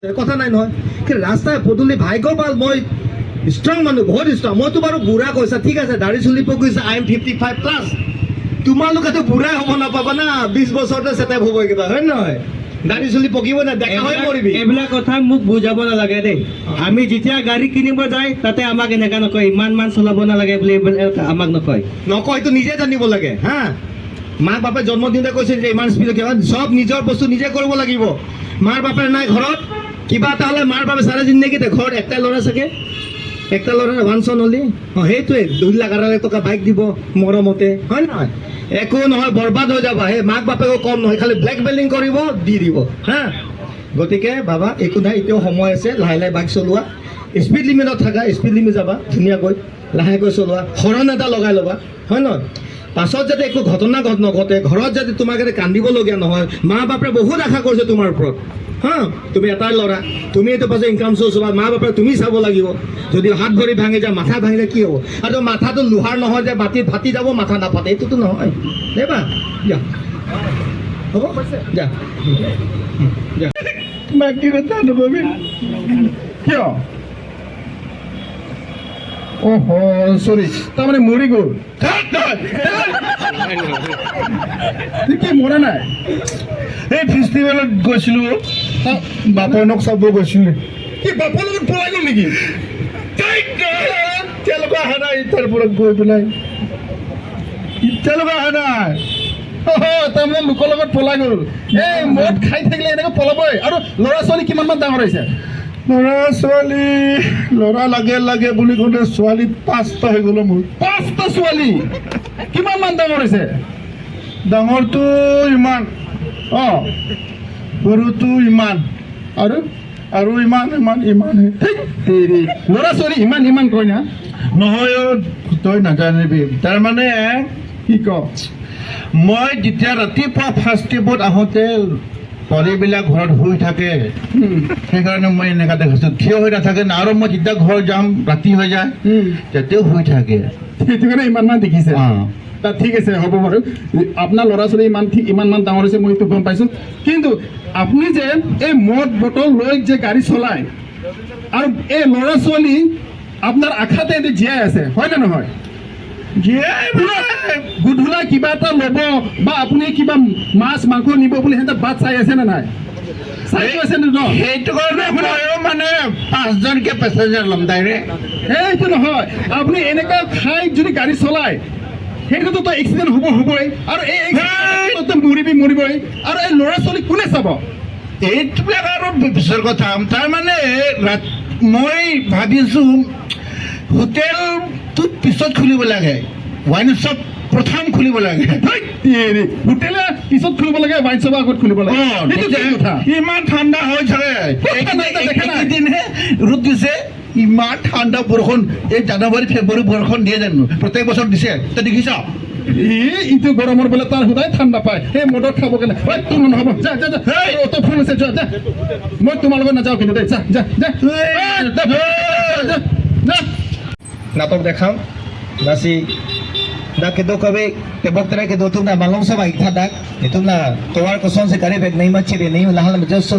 কথা নাই নহয়। কিন্তু ৰাস্তাই পদূলি ভাগ্য ভাল, মই ষ্ট্ৰং মানুহ, বহুত ষ্ট্ৰং। মইতো বাৰু বুঢ়া কৈছা, ঠিক আছে, দাড়ি চুলি পকিছে, I am 55 plus। তোমালোকেতো বুঢ়াই হ'ব নাপাবা না, 20 বছৰতে চেটেপ হ'ব কিবা, হয় নহয়? দাড়ি চুলি পকিব না, ডেকা হৈ মৰিবি। এইবিলাক কথা মোক বুজাব নালাগে দেই। আমি যেতিয়া গাড়ী কিনিব যায়, তাতে আমাক এনেকা নকয়, ইমান মান চলাব নালাগে বুলি, এইবিলাক আমাক নকয়। নকয়, এইটো নিজে জানিব লাগে। হা, মাক বাপে জন্ম দিওঁতে কৈছিল যে ইমান স্পীডত কিবা, চব নিজৰ বস্তু নিজে কৰিব লাগিব। মাৰ বাপে নাই ঘৰত, কিবা এটা হ'লে মাৰ বাপে চাৰে জিন্দগীতে ঘৰত একটাই ল'ৰা চাগে, একটা ল'ৰা, ওৱান চন হ'লি। অঁ, সেইটোৱে 2 লাখ 2.5 লাখ টকা বাইক দিব মৰমতে, হয় নহয়? একো নহয়, বৰবাদ হৈ যাবা। সেই মাক বাপেকো কম নহয়, খালি ব্লেকমেইলিং কৰিব, দি দিব। হা, গতিকে বাবা, একো নাই, এতিয়াও সময় আছে, লাহে লাহে বাইক চলোৱা, স্পীড লিমিটত থাকা, স্পীড লিমিট যাবা, ধুনীয়াকৈ লাহেকৈ চলোৱা, হৰণ এটা লগাই ল'বা, হয় নহয়? পাছত যাতে একো ঘটনা নঘটে, ঘৰত যাতে তোমাক যাতে কান্দিবলগীয়া নহয়। মা বাপে বহুত আশা কৰিছে তোমাৰ ওপৰত। হা, তুমি এটাই ল'ৰা, তুমি এইটো পাছত ইনকাম চ'ৰ্চ হ'বা, মা বাপে তুমি চাব লাগিব। যদি হাত ভৰি ভাঙি যায়, মাথা ভাঙি যায়, কি হ'ব? আৰু মাথাটো লোহাৰ নহয় যে মাটিত ফাটি যাব, মাথা নাফাটে, এইটোতো নহয়। দেবা, যা, হ'ব, যা, যা। বাকী কথা নকবি। কিয়? অহ, চৰি, তাৰমানে মৰি গ'ল? কি, মৰা নাই? এই ফেষ্টিভেলত গৈছিলো, বাপনক চাব গৈছিলো। কি, বাপৰ লগত পলাই গ'ল নেকি? তেওঁলোকে অহা নাই, তাৰ পৰা গৈ পেলাই তেওঁলোকে অহা নাই। অহ, তাৰমানে লোকৰ লগত পলাই গ'ল। এই মদ খাই থাকিলে এনেকৈ পলাবই। আৰু ল'ৰা ছোৱালী কিমান মান ডাঙৰ হৈছে? ল'ৰা ছোৱালী, ল'ৰা লাগে লাগে বুলি কওঁতে ছোৱালী পাঁচটা হৈ গ'ল মোৰ। পাঁচটা ছোৱালী, কিমান মান ডাঙৰ হৈছে? ডাঙৰটো ইমান, সৰুটো ইমান। আৰু? আৰু ইমান ইমান ইমান। তেৰি, ল'ৰা ছোৱালী ইমান ইমান কয় না? নহয় অ', তই নাজানিবি। তাৰমানে কি ক? মই যেতিয়া ৰাতিপুৱা ফাৰ্ষ্ট ষ্টেপত আহোঁতে পোৱালীবিলাক ঘৰত শুই থাকে, সেইকাৰণে মই এনেকুৱা দেখিছোঁ, থিয় হৈ নাথাকে না। আৰু মই যেতিয়া ঘৰ যাম, ৰাতি হৈ যায়, তেতিয়াও শুই থাকে। সেইটো কাৰণে ইমানমান দেখিছে। অঁ। তা ঠিক আছে, হ'ব বাৰু। আপোনাৰ ল'ৰা ছোৱালী ইমান ঠিক ইমানমান ডাঙৰ হৈছে, মই এইটো গম পাইছোঁ। কিন্তু আপুনি যে এই মদ বটল লৈ যে গাড়ী চলায়, আৰু এই ল'ৰা ছোৱালী আপোনাৰ আশাতে এনে জীয়াই আছে, হয় নে নহয়? জীয়াই মানে গধূলা কিবা এটা ল'ব বা আপুনি কিবা মাছ মাংস নিব বুলি সিহঁতে বাট চাই আছে নে নাই? চাই আছে নে ন? সেইটো কাৰণে ময়ো মানে পাঁচজনকে পেচেঞ্জাৰ ল'ম ডাইৰেক্ট। সেইটো নহয়, আপুনি এনেকুৱা খাই যদি গাড়ী চলায়, সেইটোতো তো এক্সিডেণ্ট হ'ব হ'বই। আৰু এই accident মৰিবি মৰিবই। আৰু এই ল'ৰা ছোৱালী কোনে চাব? এইবিলাক আৰু পিছৰ কথা। তাৰমানে মই ভাবিছোঁ হোটেলটো পিছত খুলিব লাগে, ৱাইন শ্বপ প্ৰথম খুলিব লাগে। ধেইত তেৰি, হোটেলে পিছত খুলিব লাগে, ৱাইন শ্বপ আগত খুলিব লাগে? সেইটো কি কথা? ইমান ঠাণ্ডা হৈ থাকে। ক'ত ঠাণ্ডা এতিয়া দেখা নাই? এইকেইদিনহে ৰ'দ দিছে, ইমান ঠাণ্ডা বৰষুণ। এই জানুৱাৰী ফেব্ৰুৱাৰী বৰষুণ দিয়ে জানো? প্ৰত্যেক বছৰ দিছে, তই দেখিছ? এই ইটো গৰমৰ বোলে তাৰ সদায় ঠাণ্ডা পায়, সেই মদত খাব কেনে। ঐ, তোৰ নহ'ব, যা যা যা। হেই! অ, তোৰ ফোন আছে, যা যা। মই তোমাৰ লগত নাযাওঁ কিন্তু দেই। যা যা যা। এই, যা, যা, যা। নাটক দেখাম nasi dak ke do kabe ke bok tere ke do tum na malong sa baik tha dak itu na towar ko son se kare bek नहीं मच्छी नहीं लहल में जस्ट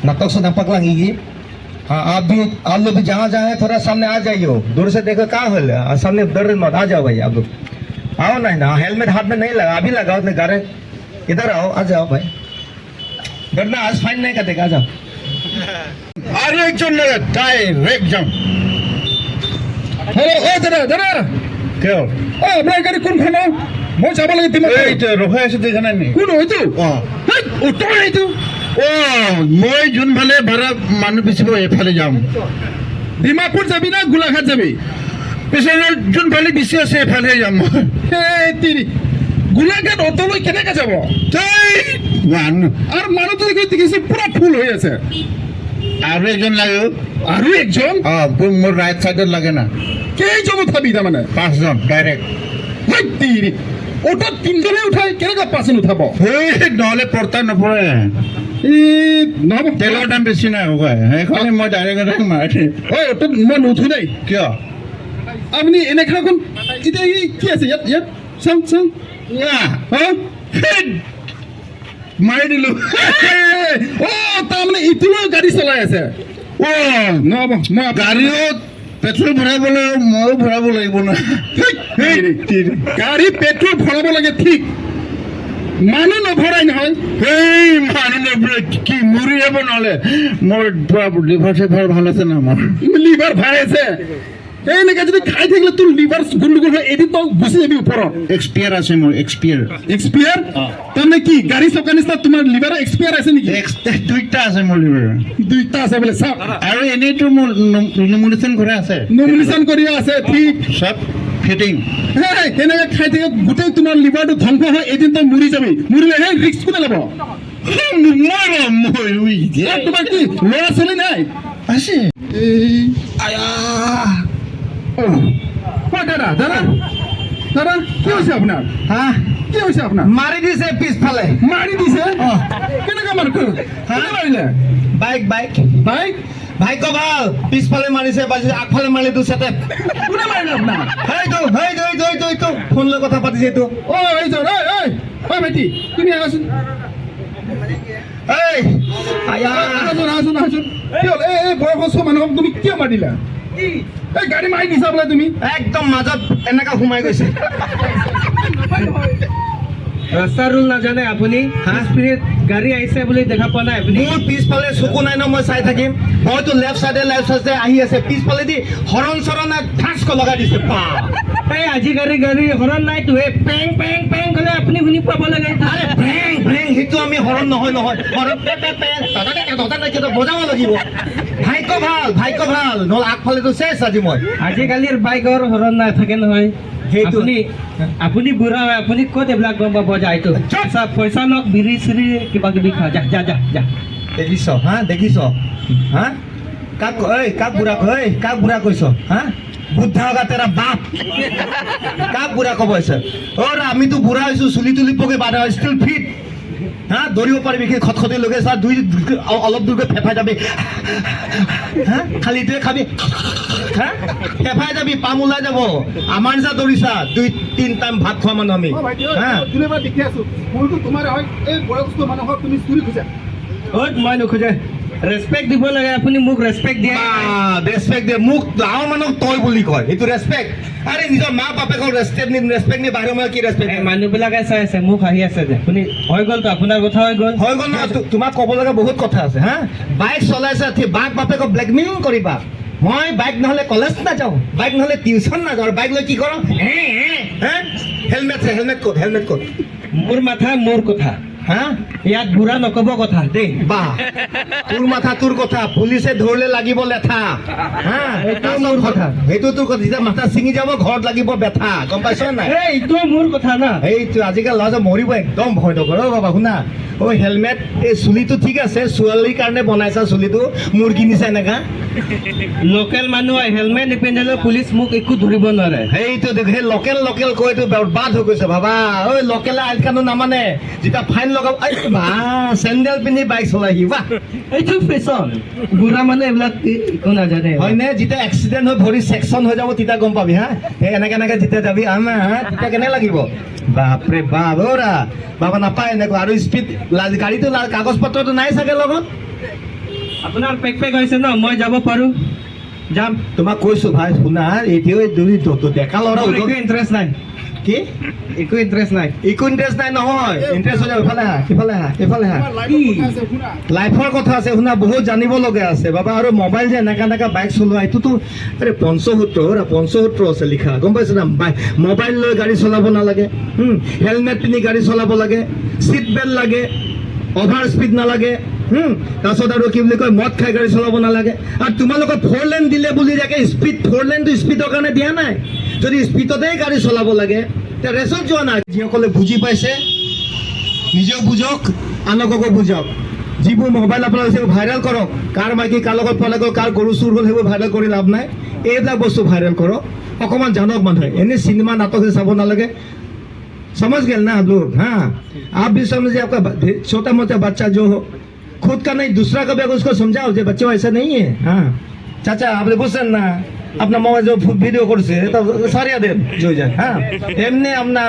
नाटक से नापक lang igi। हाँ, आप भी, आप लोग भी जहाँ जहाँ है, थोड़ा सामने आ जाइयो। दूर से देखो कहाँ हो, सामने डर मत, आ जाओ भाई। आप लोग आओ ना ना, हेलमेट हाथ में नहीं लगा, अभी लगाओ ना गारे। इधर आओ, आ जाओ भाई, डरना आज फाइन नहीं कटेगा, आ जाओ। আৰু একজন লাগে, ডাইৰেক্ট যাম। হেল্ল', অ দাদা, দাদা। কিয়? অ, আপোনাৰ গাড়ী কোনখন? অ? মই যাব লাগে ডিমাপুৰ। এইটো ৰখাই আছো, দেখা নাই নেকি? কোন এইটো? অ। হেই, অটো এইটো। অ, মই যোনফালে ভাড়া মানুহ বেচিব, এইফালে যাম। ডিমাপুৰ যাবি না গোলাঘাট যাবি? পিছে যোনফালে বেছি আছে, এইফালে যাম মই। সেই তিৰি, গোলাঘাট অটোলৈ কেনেকে যাব? এই, মানুহ আৰু মানুহটো দেখিছো পুৰা ফুল হৈ আছে। আৰু এজন লাগে। আৰু একজন? অ, মোৰ ৰাইট চাইডত লাগে না। কেইজন উঠাবি তাৰমানে? পাঁচজন ডাইৰেক্ট। হেই তিৰি, অটোত তিনজনে উঠাই, কেনেকুৱা পাঁচজন উঠাব? সেই নহ'লে পৰ্তা নপৰে। ই নহ'ব। তেলৰ দাম বেছি নাই ককাই, সেইকাৰণে মই ডাইৰেক্ট ডাইৰেক্ট মাৰি দিম। ঐ, অটোত মই নুঠো দেই। কিয়? আপুনি এনেকুৱাখন এতিয়া ই কি আছে ইয়াত? ইয়াত চাওঁ চাওঁ। ইয়া, হা। সেই মাৰি দিলো। অ, তাৰমানে ইটো লৈ গাড়ী চলাই আছে? অ। নহ'ব, মই গাড়ীও পেট্ৰল ভৰাবলৈ ময়ো ভৰাব লাগিব ন। ঠিক, গাড়ী পেট্ৰল ভৰাব লাগে ঠিক, মানুহ নভৰাই নহয়। এই মানুহ নভৰাই কি মৰি যাব নহ'লে? মোৰ লিভাৰ চিভাৰ ভাল আছে না মোৰ। লিভাৰ ভাল আছে? এনেকে যদি খাই থাকিলে তোৰ লিভাৰ গোণ্ডগোল হৈ এদিন তই গুচি যাবি ওপৰত। এক্সপিয়াৰ আছে মোৰ, এক্সপিয়াৰ। এক্সপিয়াৰ তাৰমানে কি? গাড়ী চকা নিচিনা তোমাৰ লিভাৰ এক্সপিয়াৰ আছে নেকি? দুইটা আছে মোৰ লিভাৰ। দুইটা আছে বোলে, চাওক। আৰু এনেইতো মোৰ নমিনেশ্যন কৰা আছে। নমিনেশ্যন কৰি আছে, ঠিক। চব ফিটিং। হেই, তেনেকে খাই থাকে গোটেই তোমাৰ লিভাৰটো ধ্বংস হৈ এদিন তই মৰি যাবি। মৰিলে সেই ৰিস্ক কোনে ল'ব? মই ল'ম, মই। উই, এ, তোমাৰ কি ল'ৰা ছোৱালী নাই? আছে। এই অ, অ, দাদা, দাদা, দাদা, কি হৈছে আপোনাৰ? হা? কি হৈছে আপোনাৰ? মাৰি দিছে পিছফালে। মাৰি দিছে? কেনেকুৱা মানুহ? কোনে মাৰিলে? Bike, bike. Bike? ভাগ্য ভাল, পিছফালে মাৰিছে, বাজিছে। আগফালে মাৰিলে তো চেটেপ। কোনে মাৰিলে আপোনাক? সেইটো, সেইটো, সেইটো, সেইটো, এইটো ফোন লৈ কথা পাতিছে এইটো। অ, এইজন, ঐ, ঐ, ঐ, ভাইটি, তুমি আহাচোন। এই আয়া। আহাচোন, আহাচোন, আহাচোন। কি হ'ল? এই বয়সস্থ মানুহক তুমি কিয় মাৰিলা? এই গাড়ী মাৰি দিছা বোলে তুমি। একদম মাজত এনেকা সোমাই গৈছে। ৰাস্তাৰ ৰুল নাজানে আপুনি? হা? স্পীড গাড়ী আহিছে বুলি দেখা পোৱা নাই আপুনি? মোৰ পিছফালে চকু নাই ন, মই চাই থাকিম? হয়তো লেফ্ট চাইডে আহি আছে, পিছফালেদি হৰণ চৰণ ঠাচকৈ লগাই দিছে পা। এই আজিকালি গাড়ী হৰণ নাইতো। এই পেং পেং পেং ক'লে আপুনি শুনি পাব লাগে। আৰে ভেং ভেং সেইটো আমি হৰণ নহয় নহয়, হৰণ পে পে পে দাদা দাদা দাদা বজাব লাগিব। ভাগ্য ভাল, ভাগ্য ভাল, নহ'লে আগফালেতো চেচ আজি মই। আজিকালিৰ বাইকৰ হৰণ নাথাকে নহয়। সেইটো। আপুনি বুঢ়া হয়, আপুনি ক'ত এইবিলাক গম পাব? যায় এইটো পইচা, পইচা লওক, বিৰি চিৰি কিবা কিবি খা, যা যা যা যা। দেখিছ হা? দেখিছ হা? কাক ঐ, কাক বুঢ়া ঐ, কাক বুঢ়া কৈছ হা? बुड्ढा होगा तेरा बाप। কাক বুঢ়া ক'ব হৈছে অ? আমিতো বুঢ়া হৈছো, চুলি তুলি পকি বাধা, ষ্টিল ফিট। হা, দৌৰিব পাৰিবি? সেই খটখটি লগে চা, দুই অলপ দূৰ গৈ ফেফাই যাবি। হা, খালি এইটোৱে খাবি। হা, ফেফাই যাবি, পাম ওলাই যাব। আমাৰ নিচিনা দৌৰিছা? দুই তিনি টাইম ভাত খোৱা মানুহ আমি। হা। দেখি আছো, ভুলটো তোমাৰ হয়। এই বয়সস্থ মানুহক তুমি চুৰি খোজা। অ'ত মই নোখোজে, ৰেচপেক্ট দিব লাগে। আপুনি মোক ৰেচপেক্ট দিয়ে। ৰেচপেক্ট দিয়ে মোক? গাঁৱৰ মানুহক তই বুলি কয়, সেইটো ৰেচপেক্ট? আৰে নিজৰ মা বাপেকক ৰেচপেক্ট নি, বাহিৰৰ মানুহ কি ৰেচপেক্ট? মানুহবিলাকে চাই আছে, মোক হাঁহি আছে যে আপুনি হৈ গ'লতো, আপোনাৰ কথা হৈ গ'ল। হৈ গ'ল ন? তোমাক ক'ব লগা বহুত কথা আছে। হা, বাইক চলাইছা, ঠিক, বাক বাপেকক ব্লেকমেইলিং কৰিবা। মই বাইক নহ'লে কলেজ নাযাওঁ, বাইক নহ'লে টিউচন নাযাওঁ। আৰু বাইক লৈ কি কৰ? হে, হেলমেট, হেলমেট ক'ত? হেলমেট ক'ত? মোৰ মাথা, মোৰ কথা। হা? ইয়াত বুঢ়া নক'ব কথা দেই। বাহ, তোৰ মাথা তোৰ কথা, পুলিচে ধৰিলে লাগিব লেঠা। হা। সেইটো মোৰ কথা। সেইটো তোৰ কথা। যেতিয়া মাথা ছিঙি যাব, ঘৰত লাগিব বেথা, গম পাইছ নাই? এই এইটো মোৰ কথা না। সেইটো আজিকালি ল'ৰা ছোৱালী মৰিব একদম ভয় নকৰে। অ বাবা, শুনা অ, হেলমেট, এই চুলিটো ঠিক আছে, ছোৱালীৰ কাৰণে বনাইছা চুলিটো, মুৰ্গী নিচা এনেকা। লোকেল মানুহ হয়, হেলমেট নিপিন্ধিলেও পুলিচ মোক একো ধৰিব নোৱাৰে। সেইটো দেখ, সেই লোকেল লোকেল কৈ এইটো বৰবাদ হৈ গৈছে ভাবা। ঐ, লোকেলে আইন কানুন নামানে, যেতিয়া ফাইন লগাব। এই বা, চেণ্ডেল পিন্ধি বাইক চলাই, বাহ। এইটো ফেশ্বন। বুঢ়া মানুহ এইবিলাক একো নাজানে। হয়নে? যেতিয়া এক্সিডেণ্ট হৈ ভৰি ছেকশ্যন হৈ যাব, তেতিয়া গম পাবি। হা, সেই এনেকে এনেকে যেতিয়া যাবি আমাৰ, হা, তেতিয়া কেনে লাগিব? বাপৰে বাপ। অ'ৰা বাবা, নাপায় এনেকুৱা। আৰু স্পীড গাড়ীটো, কাগজ পত্ৰটো নাই চাগে লগত। আপোনাৰ পেক পেক হৈছে ন? মই যাব পাৰোঁ, যাম। তোমাক কৈছো ভাই, শুনা, এতিয়া দুই ডেকা ল'ৰা মোৰ একো ইণ্টাৰেষ্ট নাই। কি? একো ইণ্টাৰেষ্ট নাই। একো ইণ্টাৰেষ্ট নাই নহয়, ইণ্টাৰেষ্ট হৈ যাব। ইফালে আহা, ইফালে আহা, ইফালে আহা। লাইফৰ কথা আছে, শুনা, বহুত জানিব লগা আছে বাবা। আৰু মোবাইল যে এনেকা এনেকা বাইক চলোৱা, এইটোতো আৰে পঞ্চসূত্ৰ, পঞ্চসূত্ৰ আছে লিখা, গম পাইছে না? মোবাইল লৈ গাড়ী চলাব নালাগে, হেলমেট পিন্ধি গাড়ী চলাব লাগে, চিট বেল্ট লাগে, অভাৰ স্পীড নালাগে, তাৰপিছত আৰু কি বুলি কয়, মদ খাই গাড়ী চলাব নালাগে। আৰু তোমালোকক ফ'ৰ লেন দিলে বুলি যাকে স্পীড, ফ'ৰ লেনটো স্পীডৰ কাৰণে দিয়া নাই। যদি স্পীডতেই গাড়ী চলাব লাগে, তেতিয়া ৰেচত যোৱা নাই। যিসকলে বুজি পাইছে, নিজেও বুজক, আনকো বুজক। যিবোৰ মোবাইল আপোনালোকে ভাইৰেল কৰক, কাৰ মাইকী কাৰ লগত পলাই গ'ল, কাৰ গৰু চুৰ হ'ল, সেইবোৰ ভাইৰেল কৰি লাভ নাই। এইবিলাক বস্তু ভাইৰেল কৰক, অকণমান জানক মানুহে। এনেই চিনেমা নাটক চাব নালাগে। समझ गए ना आप लोग? हाँ, आप भी समझिए। आपका छोटा मोटा बच्चा जो हो, खुद का नहीं दूसरा का भी अगर उसको समझाओ जो बच्चों ऐसा नहीं है। हाँ चाचा, आप बुझছেন না? আপনার মোবাইল ভিডিও করছে, এটা সারিয়া দেন জয় যায়। হ্যাঁ, এমনি আপনার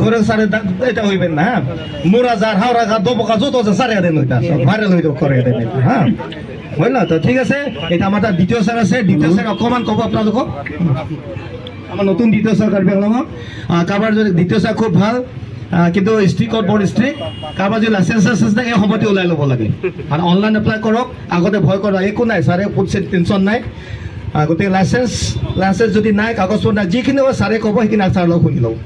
ঘরের সারে এটা হইবেন না। হ্যাঁ, মোরা যার হাওড়া ঘাট দবকা যত আছে সারিয়া দেন, ওইটা ভাইরাল হইতে করে দেন এটা। হ্যাঁ, হয় না তো? ঠিক আছে। এটা আমাৰ তাত দ্বিতীয় ছাৰ আছে, দ্বিতীয় ছাৰ অকণমান ক'ব আপোনালোকক। আমাৰ নতুন দ্বিতীয় ছাৰ কাৰ্বি আংলঙৰ। কাৰোবাৰ যদি দ্বিতীয় ছাৰ খুব ভাল, কিন্তু ষ্ট্ৰিকত বৰ ষ্ট্ৰিক। কাৰোবাৰ যদি লাইচেঞ্চ চাইচেঞ্চ নাই, এই সময়তে ওলাই ল'ব লাগে আৰু অনলাইন এপ্লাই কৰক। আগতে ভয় কৰা একো নাই, ছাৰে সুধিছে, টেনশ্যন নাই। গতিকে লাইচেঞ্চ যদি নাই, কাগজ পত্ৰ নাই, যিখিনি হয় ছাৰে ক'ব, সেইখিনি ছাৰৰ লগত শুনি লওক।